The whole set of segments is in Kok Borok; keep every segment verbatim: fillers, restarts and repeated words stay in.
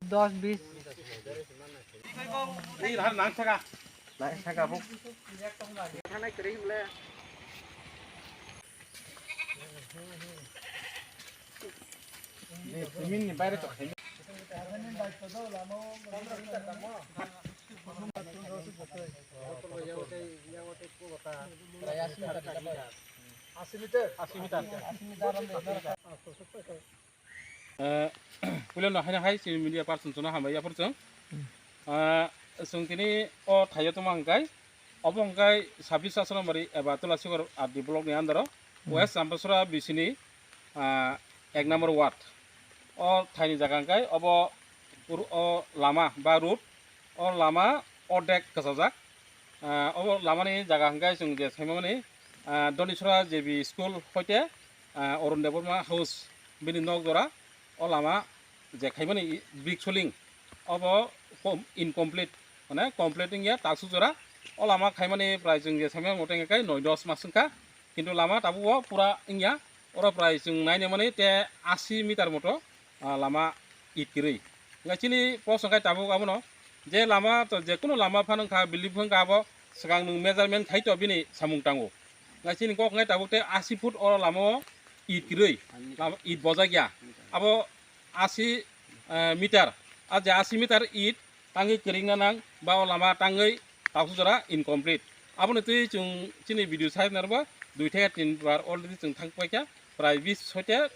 Dos bis. Eh, puilano haino hai chini media person chwngno hambai yaphuru chwng. Ah, chwng tini o thaio tongma hwnkhe, obo hwnkhe sabbish Asramari eba Tulasigor R D block ni under o, West Champasora B C ni, ah, ek number ward. O thaini jaga hwnkhe obo ru-, o lama ba road, o lama ordek kwchajak. Ah, obo lamani jaga hwnkhe chwng je saimani, ah, Donisora J B school hoite, ah, Arun Debbarma house bini nok jora o lama je khaimani i-, brick soling obo kom-, incomplete, mane complete wngya taksuk jora. O lama khaimani prai chwng je saimani mote hwnkhe noi dos mas wngkha, kintu lama tabuk o pura wngya, oro prai chwng nainimani te asi meter moto, ah, lama it kwrwi. Wngkha chini post wngkha tabuk abono je lama to je kunu lama phano wngkha building phano wngkha abo swkang nwng measurement khai to bini samung tango. Wngkha chini kok wngkha tabuk te asi foot o lama o it kwrwi, lama it bojak ya. Abo asi, eh, meter, a je asi meter it tangwi kwrwngna nang ba o lama tangwi taksuk jora incomplete. Aboni twi chwng chini video side narwkba dui theke tin bar already chwng thang paikha, prai bis hoite,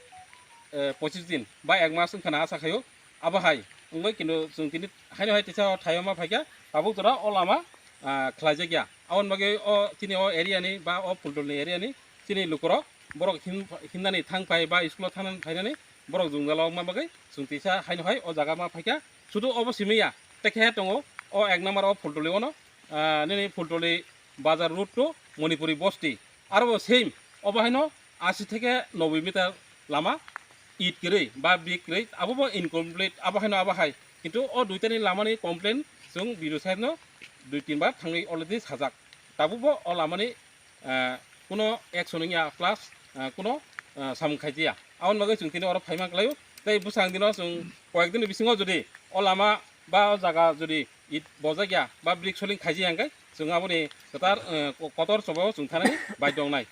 eh, pochis din ba ek mas wngkhana asa khaio. Abo hai wngwi kintu chwng tini haino hai teisa o thaio ma phaikha, tabuk jora o lama, ah, khlaijakya. Aboni bagwi o chini o area ni ba o Phuldol ni area ni chini lukurok borok hin-, hinnani thang phai ba school o thangnani phainani borok jwngjal o wngma bagwi chwng teisa haino hai o jaga ma phaikha. Sudu obo simi ya, tekhe tongo o ek number o Phuldoli ono, ah, nini Phuldoli bazar road to Manipuri bosti. Aro bo same obo haino asi theke noboi meter lama it kwrwi ba brick kwrwi, abo bo incomplete, abo haino abo hai. Kintu o duitani lamani complain chwng B D O side no dui tin bar thangwi already sajak. Tabuk bo o lamani, ah, kuno action wngya plus, ah, kuno, ah, samung khaijaya. Aboni bagwi chwng tini oro phaima kwlaio. Tei bwsang dino chwng koyek dini bisingo jodi o lama ba o jaga jodi it bojak ya ba brick soling khaijaya hwnkhe chwng aboni kwtal, ah, ko-, kotor chobao chwng thanani baidhyo wngnai.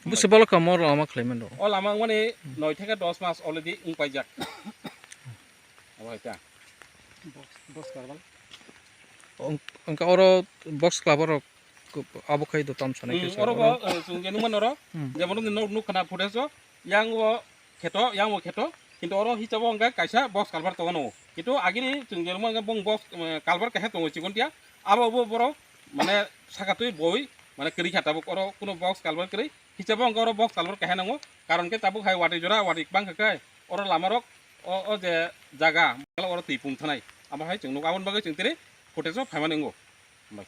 Busi bolokha mo lama khlai mano. O lama wngmani noi theke dos mas already wngpaijak. Abo hai ta. Box, box karbal. Ong-, ongka oro box club oro Ko-, abo khai do tam sanai Hmm, khe oro sa bo, oro. Eh, chwng je nukmano oro, Hmm. jemon nukni nok nukkhana footage o, yang bo kheto, yang bo kheto, kintu oro hisabo hwnkhe kaisa box culvert tongo no. Kintu agini chwng je nukmano hwnkhe bong box, eh, culvert kaisa tongo chikon tia, abo bo borok mane saka twi boi mane kwrwi kha tabuk oro kuno box culvert kwrwi, hisabo hwnkhe oro box culvert kaisa nango, karon khe tabuk hai watwi jora watwi bangkha khe oro lamarok o, o je jaga oro twi pung thanai, abo hai chwng nuk aboni bagwi chwng tini footage o phaimani wngo. Hambai.